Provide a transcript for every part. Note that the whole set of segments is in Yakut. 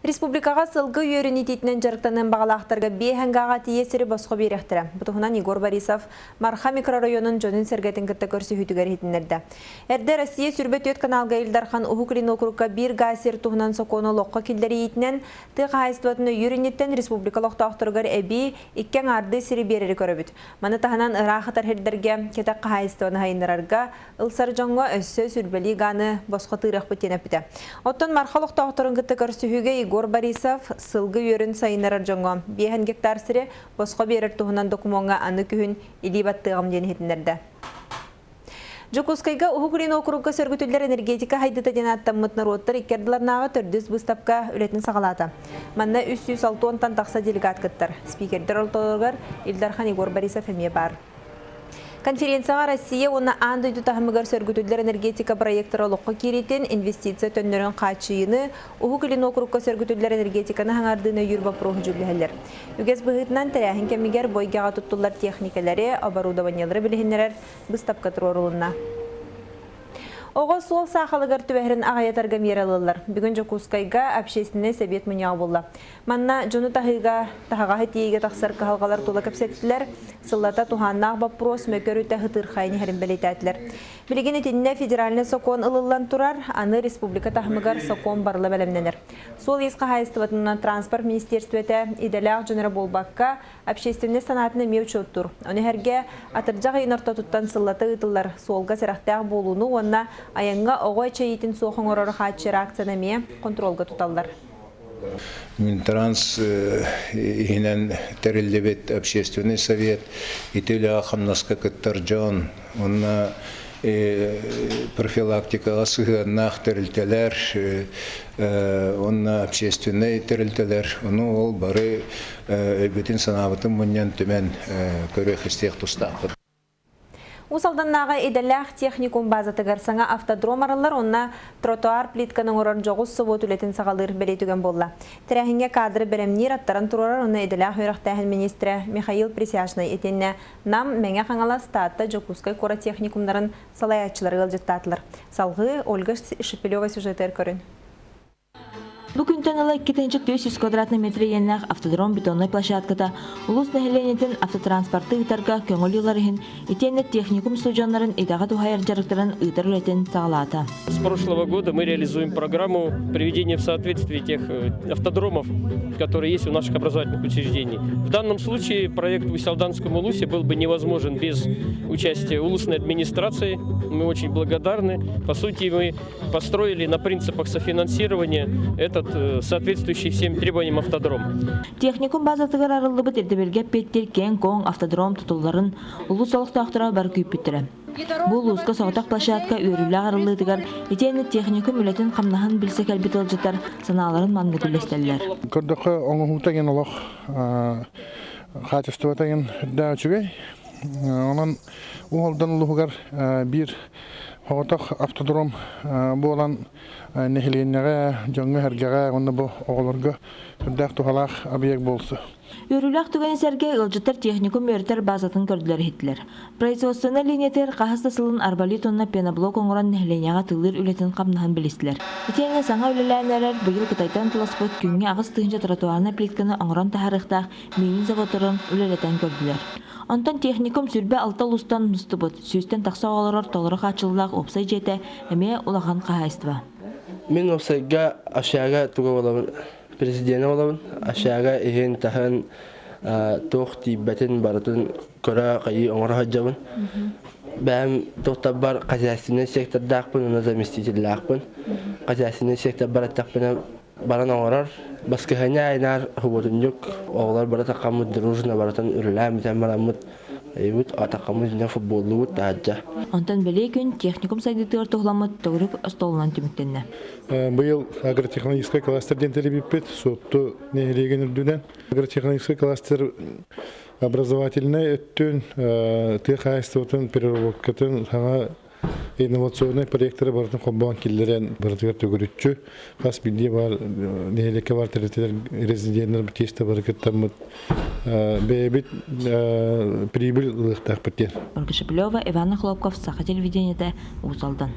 Республикаҕа сылгы үөрүн иитиитинэн дьарыктаныан баҕалаахтарга биэһэн гаҕа тиийэ сири босхо биэриэхтэрэ. Бу туһунан Егор Борисов Марха микрорайонун дьонун-сэргэтин кытта көрсүһүүтүгэр иһитиннэрдэ. Эрдэ Россия 24 каналга Ил Дархан Уһук Илин уокурукка биир гаас сир туһунан сокуону олоххо киллэриитинэн тыа хаһаайыстыбатын өйүүр инниттэн республика олохтоохторугар эбии икки аҥаардыы сири биэрэри көрөбүт. Маны таһынан ыраах ытар сирдэргэ кэтэх хаһаайыстыбаны сайыннарарга ылсар дьоҥҥо өссө сүрбэлии гааны босхо тыырыахпыт диэн эппитэ. Оттон Марха олохтоохторун кытта көрсүһүүгэ Егор Борисов сылгы үөрүн сайыннарар дьоҥҥо биэһэн гектар сири босхо биэрэр туһунан докумуоҥҥа аны күһүн илии баттыаҕым диэн иһитиннэрдэ. Дьокуускайга Уһук Илин уокурукка сөргүтүллэр энергетика хайдыта диэн ааттаммыт норуоттар икки ардыларынааҕы төрдүс быыстапка үлэтин саҕалаата. Манна 360-тан тахса делегат кыттар. Спикердэр ортолоругар Ил Дархан Егор Борисов эмиэ баар. Конференцияҕа Россия уонна аан дойду таһымыгар сөргүтүллэр энергетика проектара олоххо киириитин, инвестиция төннөрүн хааччыйыыны, Уһук Илин уокурукка сөргүтүллэр энергетиканы хаҥардыыны өйүүр боппуруоһу дьүүллэһэллэр. Үгэс быһыытынан тэрээһин кэмигэр бу эйгэҕэ туттуллар техникэлэри, оборудованиелары билиһиннэрэр быыстапка туруорулунна. Оҕо суол саахалыгар түбэһэрин аҕыйатарга миэрэ ылыллар. Бүгүн Дьокуускайга общественнай сэбиэт мунньаҕа буолла. Манна дьону таһыыга, таһаҕаһы тиэйиигэ тахсар кыһалҕалар тула кэпсэттилэр, сыллата туһааннаах боппуруос мөкөрүтэ һытыырхайын иһэрин бэлиэтээтилэр. Билигин итиннэ федеральнай сокуон ылыллан турар, аны республика таһымыгар сокуон барыла бэлэмнэнэр. Суол-иис хаһаайыстыбатынан транспорт министиэристибэтэ идэлээх дьон эрэ буолбакка, общественнай санаатын эмиэ учуоттуур. Ону сэргэ атырдьах ыйын ортотуттан сыллата ыытыллар суолга сэрэхтээх буолууну уонна айаҥҥа оҕо эчэйиитин суох оҥорору хааччыйар акцияны эмиэ хонтуруолга туталлар. Минтранс иһинэн тэриллибит общественный совет ити үлэҕэ хамнаска кыттар дьон уонна профилактикаҕа сыһыаннаах тэрилтэлэр уонна общественнай тэрилтэлэр ону ол бары өйбүтүн-санаабытын мунньан түмэн көрүөх-истиэх тустаахпыт. Уус Алданнааҕы идэлээх техникум базатыгар саҥа автодром арыллар уонна тротуар плитканы оҥорор дьоҕус собуот үлэтин саҕалыыр бэлиэ түгэн буолла. Тэрээһиҥҥэ кадры бэлэмниир, аттаран туруорар уонна идэлээх үөрэхтээһин министрэ Михаил Присяжный итиэннэ Нам, Мэҥэ Хаҥалас, Таатта, Дьокуускай куорат техникумнарын салайааччылара ыалдьыттаатылар. Салҕыы Ольга Шепелева сюжетыгар көрүн. Бу күнтэн ыла 2 400 квадратный метр иэннээх автодром бетоннай площадката улуус нэһилиэнньэтин автотранспорты ыытарга көҥүл ылар иһин итиэннэ техникум студеннарын идэҕэ туһайар дьарыктарын ыытар үлэтин саҕалаата. С прошлого года мы реализуем программу приведения в соответствие тех автодромов, которые есть у наших образовательных учреждений. В данном случае проект в Усть-Алданском Улусе был бы невозможен без участия улусной администрации. Мы очень благодарны. По сути, мы построили на принципах софинансирования этот соответствующий всем требованиям автодром. Техникум базатыгар арыллыбыт ирдэбилгэ эппиэттиир киэҥ-куоҥ автодром тутулларын улуус олохтоохторо бары күүппүттэрэ. Бу улууска соҕотох площадка үөрүүлээх арыллыытыгар итиэннэ техникум үлэтин-хамнаһын билсэ кэлбит ыалдьыттар санааларын маннык үллэстэллэр. Көрдөххө, оҥоһуута диэн олох хаачыстыбата диэн үрдээх үчүгэй. Онон Уһалдан улууһугар биир Соҕотох автодром буолан нэһилиэнньэҕэ, дьоҥҥо-сэргэҕэ уонна бу оҕолорго сүрдээх туһалаах объект буолсу. Үөрүүлээх түгэни сэргэ ыалдьыттар техникум үөрэтэр базатын көрдүлэр-иһиттилэр. Производственнай линиятыгар хаһыс да сылын арбалет уонна пеноблок оҥорон нэһилиэнньэҕэ тыллыыр үлэтин-хамнаһын билистилэр. Итиэннэ саҥа үлэлээн эрэр быйыл Кытайтан туласпыт күҥҥэ 8000 тротуарнай плитканы оҥорон таһаарыахтаах миинин заводтарын үлэлэтэн көрдүлэр. Онтон техникум 26 улуустан мустубут, сүүстэн тахса оҕолорор толору хааччыллаах уопсай дьиэтэ эмиэ улахан хаһаайыстыба. Мин уопсайга общага туга буолабын, президенэ буолабын. Общага иһин-таһын туох тиийбэтин барытын көрө хайыы оҥоро сылдьабын. Бэйэм туохтарбар хозяйственнай сектордаахпын уонна заместителлаахпын. Хозяйственнай секторбар эттэхпинэ баран оҥорор. Баскыһыанньа айнаар субуотунньук оҕолор бары таххаммыт дружно барытын үлэлээн бүтэн бараммыт ыйбыт атаххаммыт иннэ футболлуубут таһырдьа. Онтон бэлиэ күн техникум сайдыытыгар туһуламмыт төгүрүк остуолунан түмүктэннэ. Быйыл агротехнологическай кластер диэн тэрийбиппит Суотту нэһилиэгин үрдүнэн. Агротехнологическай кластер образовательнай өттүн, тыа хаһаайыстыбатын переработкатын саҥа инновационнай проектары барытын холбоон киллэрэн барытыгар төгүрүччү хас биирдии баар нэһилиэккэ баар тэрилтэлэр резиденнэр тиэстэ бары кыттаммыт бэйэбит прибыль ылыахтаахпыт диэн. Ольга Шепелева, Иван Охлопков, Саха телевидениетэ, Уус Алдан.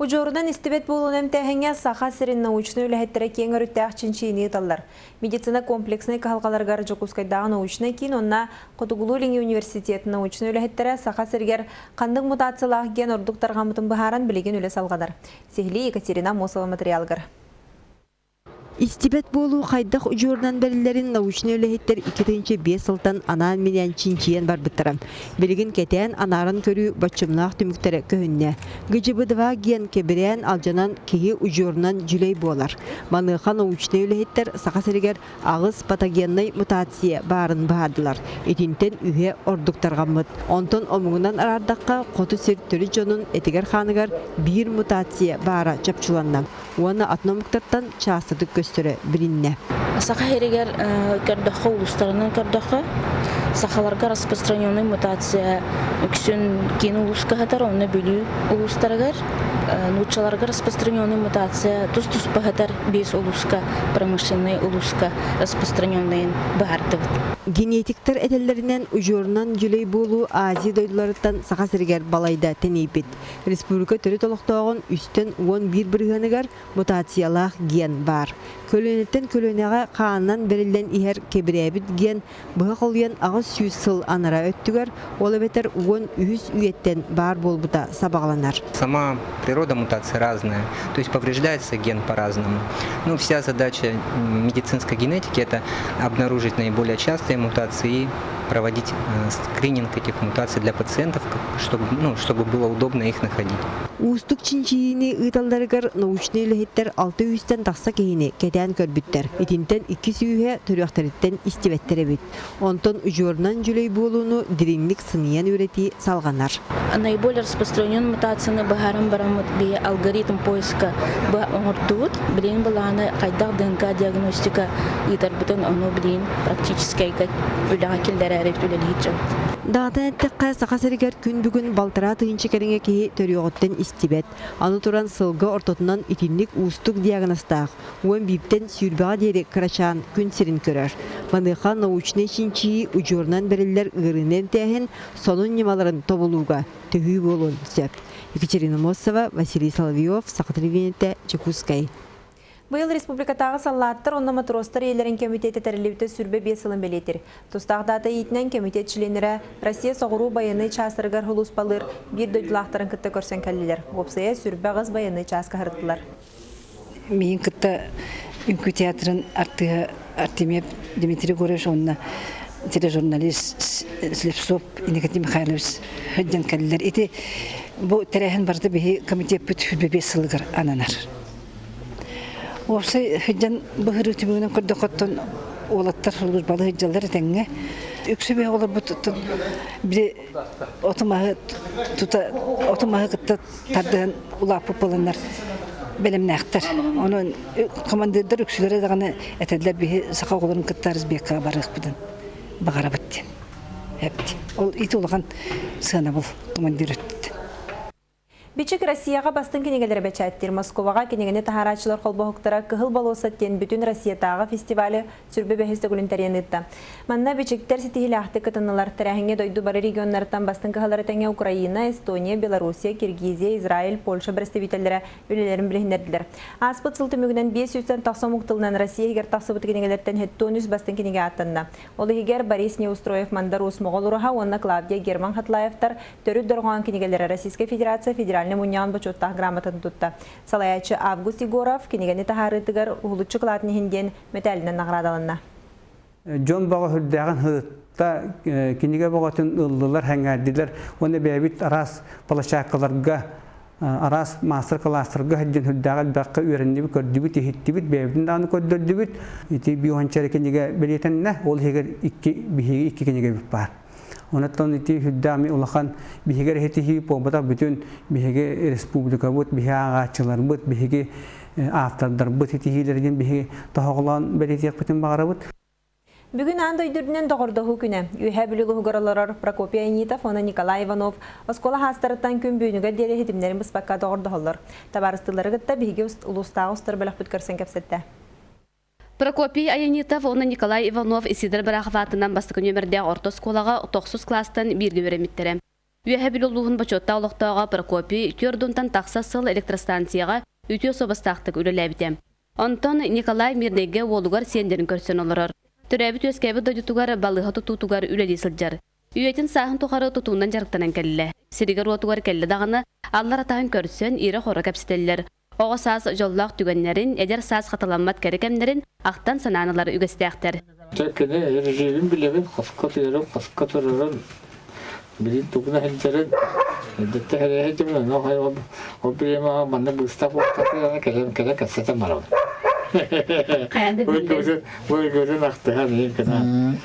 Удьуорунан истибэт буолууну эмтээһиҥҥэ Саха сирин научнай үлэһиттэрэ киэҥ өрүттээх чинчийиини ыыталлар. Медицина комплекснай кыһалҕаларыгар Дьокуускайдааҕы научнай киин уонна Хотугулуу-Илиҥҥи университет научнай үлэһиттэрэ Саха сиригэр ханнык мутациялаах ген ордук тарҕаммытын быһааран билигин үлэ салҕанар. Сиһилии Екатерина Аммосова материалыгар. Истибэт буолуу хайдах удьуорунан бэриллэрин научнай үлэһиттэр 2005 сылтан анаан-минээн чинчийэн барбыттара. Билигин кэтээн, анааран көрүү боччумнаах түмүктэрэ көһүннэ. ГЖБ-2 диэн кэбирээн, алдьанан киһи удьуорунан дьүлэй буолар. Маныаха научнай үлэһиттэр Саха сиригэр аҕыс патогеннай мутация баарын быһаардылар. Итинтэн үһэ ордук тарҕаммыт. Онтон омугунан араардахха, хоту сир төрүт дьонун этигэр-хааныгар биир мутация баара чопчуланна. уонна атын омуктартан чаастатык көстөрө билиннэ. Саха сиригэр көрдөххө, улуустарынан көрдөххө, сахаларга распространенный мутация үксүн киин улууска сытар, онно Бүлүү улуустарыгар, нууччаларга распространенный мутация тус-туспа сытар биэс улууска, промышленнай улууска распространенныйын быһаардыбыт. Генетиктэр этэллэринэн, удьуорунан дьүлэй буолуу Азия дойдуларыттан Саха сиригэр балайда тэнийбит. Республика төрүт олохтооҕун үстэн 11 бырыһыаныгар мутациялаах ген баар. Көлүөнэттэн көлүөнэҕэ хаанынан бэриллэн иһэр кэбирээбит ген быһа холуйан 800 сыл анараа өттүгэр, ол эбэтэр 13 үйэттэн баар буолбута сабаҕаланар. Сама природа мутации разная, то есть повреждается ген по-разному. Ну, вся задача медицинской генетики – это обнаружить наиболее частые мутации и проводить скрининг этих мутаций для пациентов, чтобы, ну, чтобы было удобно их находить. Уустук чинчийиини ыыталларыгар научнай үлэһиттэр алта үстэн тахса киһини кэтээн көрбүттэр. Итинтэн икки сүүһэ төрүөхтэриттэн истибэттэр эбит. Онтон удьуорунан дьүлэй буолууну дириҥник сыныйан үөрэтии салҕанар. Наиболее распространен мутацияны быһааран бараммыт биһи алгоритм поиска оҥордубут. Билигин былааны хайдах ДНК диагностика ыытарбытын ону билигин практическайга үлэҕэ киллэрээри үлэлиир дьон. Даҕатан эттэххэ, Саха сиригэр күн бүгүн балтараа тыһыынча кэриҥэ киһи төрүөҕүттэн истибэт. Аны туран сылга ортотунан итинник уустук диагнозтаах уон бииртэн сүүрбэҕэ диэри кырачаан күн сирин көрөр. Маныаха научнай чинчийии удьуорунан бэриллэр ыарыыны эмтээһин сонун ньымаларын тобулууга төһүү буолуон сөп. Екатерина Мосова, Василий Соловьев, Саха телевидениетэ, Дьокуускай. Быйыл республикатааҕы саллааттар уонна матростар ийэлэрин кэмитиэтэ тэриллибитэ 25 сылын бэлиэтир. Тустаах даата иитинэн кэмитиэт чилиэннэрэ Россия соҕуруу байыаннай чаастарыгар сулууспалыыр биир дойдулаахтарын кытта көрсөн кэллилэр. Уопсайа 28 байыаннай чааска сырыттылар. Миин кытта үҥкүү театрын артыыһа Артемьев Дмитрий Егорович уонна тележурналист Слепцов Иннокентий Михайлович сылдьан кэллилэр. Ити бу тэрээһин барыта биһи комитеппит 25 сылыгар ананар. Уопсай сылдьан быһырыы түмүгүнэн көрдөхөттөн уолаттар сулууспалыы сылдьаллар этэҥҥэ. Үксэ биһи олорбуттан били оту-маһы тута оту-маһы кытта тардыһан улааппыт буоланнар бэлэмнээхтэр. Онон командирдар үксүлэрэ даҕаны этэллэр биһи саха оҕолорун кытта разбеккаҕа барыахпытын баҕарабыт диэн. Эпти. Ол ити улахан сыанабыл командир өттүттэн. Бичик Россияҕа бастыҥ кинигэлэри бэчээттиир Москваҕа кинигэни таһаарааччылар холбоһуктара Кыһыл болуоссат диэн бүтүн Россиятааҕы фестивалы сүрбэ бэһис төгүлүн тэрийэн ыытта. Манна бичиктэр ситиһиилээхтик кытыннылар. Тэрээһиҥҥэ дойду бары регионнарыттан бастыҥ кыһалары тэҥэ Украина, Эстония, Белоруссия, Киргизия, Израиль, Польша бэрэстэбиитэллэрэ үлэлэрин билиһиннэрдилэр. Ааспыт сыл түмүгүнэн 500-тэн тахса омук тылынан Россия иһигэр тахсыбыт кинигэлэртэн 73 бастыҥ кинигэ ааттанна. Ол иһигэр Борис Неустроев Мандар Уус Моҕол Ураһа уонна Клавдия Герман Хатлаевтар Төрүт дорҕоон кинигэлэрэ Российскай Федерация Федеральнай Мунньаҕын бочуоттаах грамотатын тутта. Салайааччы Август Егоров кинигэни таһаарыытыгар уһулуччу кылаатын иһин диэн мэтээлинэн наҕараадаланна. Дьон бөҕө сүрдээҕин һырытта, кинигэ бөҕөтүн ыллылар, сэҥээрдилэр уонна бэйэбит араас площадкаларга, араас маастар-кылаастарга сылдьан сүрдээҕи элбэххэ үөрэннибит, көрдүбүт, иһиттибит, бэйэбитин даҕаны көрдөрдүбүт. Ити биоханчары кинигэ бэлиэтэннэ, ол иһигэр икки биһиги икки кинигэбит баар. Онон ити сүрдээх улахан биһиги эрэ буолбатах бүтүн биһиги республикабыт, биһи ааҕааччыларбыт, биһиги автордарбыт ситиһиилэрин биһиги тоһоҕолоон бэлиэтиэхпитин баҕарабыт. Бүгүн аан дойду үрдүнэн доҕордоһуу күнэ. Үөһээ Бүлүү улууһугар олорор Прокопий Анитов уонна Николай Иванов оскуола хаастарыттан күн бүгүнүгэр диэри ситимнэрин быспакка доҕордоһоллор. Табаарыстыылары кытта биһиги улуустааҕы устар бөлөхпүт көрсөн кэпсэттэ. Прокопий Аянитов уонна Николай Иванов Исидор Барахов аатынан бастакы нүөмэрдээх орто оскуолаҕа тохсус кылаастан бииргэ үөрэммиттэрэ. Үөһээ Бүлүү улууһун бочуоттаах олохтооҕо Прокопий түөрт тахса сыл электростанцияҕа үтүө суобастаахтык үлэлээбитэ. Онтон Николай Мирнэйгэ уолугар сиэннэрин көрсөн олорор. Төрөөбүт үөскээбит дойдутугар балыыһа тутуутугар үлэлии сылдьар. Үйэтин сааһын тухары тутуунан дьарыктанан кэллэ. Сиригэр-уотугар кэллэ даҕаны, аллар атаһын көрсөн, ирэ-хоро кэпсэтэллэр. Оҕо саас дьоллоох түгэннэрин, эдэр саас хатыламмат кэрэ кэмнэрин ахтан санаан ылар үгэстээхтэр. Кини режимин билэбин, хоско тыырын, хоско турарын, билин тугуна сылдьарын, эдэтте хэрэһэ ол ол бириэмэҕэ манна быыстап буолтатыгар кэлэн кэлэн кэпсэтэн барабын. Бу ахтыһан иһин кына.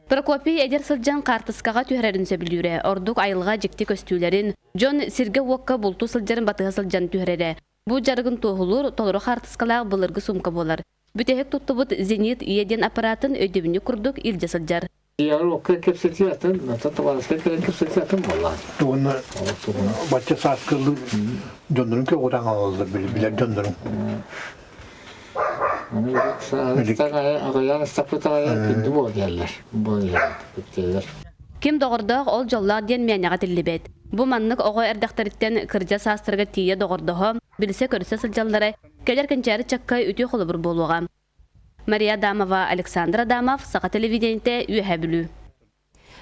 Прокопий эдэр сылдьан хаартыскаҕа түһэрэрин сөбүлүүрэ, ордук айылҕа дьикти көстүүлэрин, дьон сиргэ-уокка бултуу сылдьарын батыһа сылдьан түһэрэрэ. Бу дьарыгын туоһулуур толору хаартыскалаах былыргы сумка буолар. Бүтэһик туттубут «Зенит» Е диэн аппаратын өйдөбүнньүк курдук илдьэ сылдьар. Окка кэпсэтии атын, табаарыска кэлэн кэпсэтии атын буоллаан. Тугуна бачча сааскылы дьоннорун көҕүрэн алаллар билэр дьоннорун. Аҕыйаан ыстаппытаҕа күндү буолаллар. Буолаллар. Ким доҕордоох ол дьоллоох диэн мээнэҕэ этиллибэт. Бу маннык оҕо эрдэхтэриттэн кырдьа саастарыгар тиийэ доҕордоһо, билсэ-көрсө сылдьаллара кэлэр кэнчээри ыччакка үтүө холобур буолуоҕа. Мария Адамова, Александр Адамов, Саха телевидениетэ, Үөһээ Бүлүү.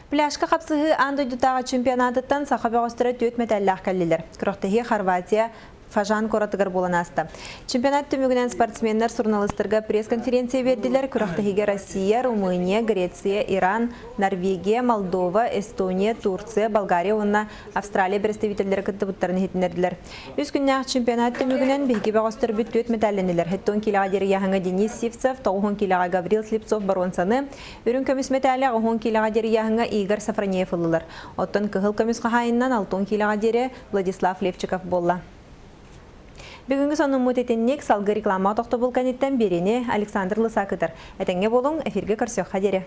Пляжка хапсыһыы аан дойдутааҕы чемпионатыттан саха бөҕөстөрө түөрт мэтээллээх кэллилэр. Күрэхтэһии Хорватия Фажан куоратыгар буолан ааста. Чемпионат түмүгүнэн спортсменнар суруналыыстарга пресс-конференция биэрдилэр. Күрэхтэһиигэ Россия, Румыния, Греция, Иран, Норвегия, Молдова, Эстония, Турция, Болгария уонна Австралия представителлэрэ кыттыбыттарын иһитиннэрдилэр. Үс күннээх чемпионат түмүгүнэн биһиги бөҕөстөрбүт түөрт мэтээллэннилэр. 70 килоҕа диэри ыйааһыҥҥа Денис Сивцев, 90 килоҕа Гаврил Слепцов боруонсаны, үрүҥ көмүс мэтээли 80 килоҕа диэри ыйааһыҥҥа Игорь Сафронеев ыллылар. Оттон кыһыл көмүс хаһаайынынан 60 килоҕа диэри Владислав Левчиков буолла. Бүгүҥҥү сонуммут итинник салгыы реклама тохтобул кэнниттэн биэриини Александр Лысак ыытар. Этэҥҥэ буолуҥ, эфиргэ көрсүөххэ диэри.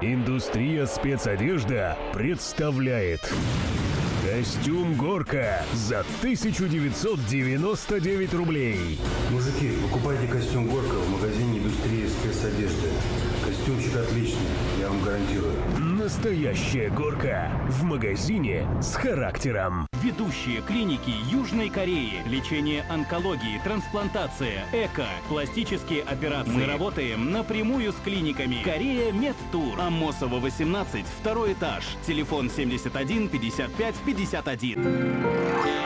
Индустрия спецодежда представляет Костюм «Горка» за 1999 рублей. Мужики, покупайте костюм «Горка» в магазине «Индустрия спецодежды». Костюмчик отличный, я вам гарантирую. Настоящая горка в магазине с характером. Ведущие клиники Южной Кореи. Лечение онкологии, трансплантация, ЭКО, пластические операции. Мы работаем напрямую с клиниками. Корея Медтур. Амосова 18, второй этаж. Телефон 71 55 51.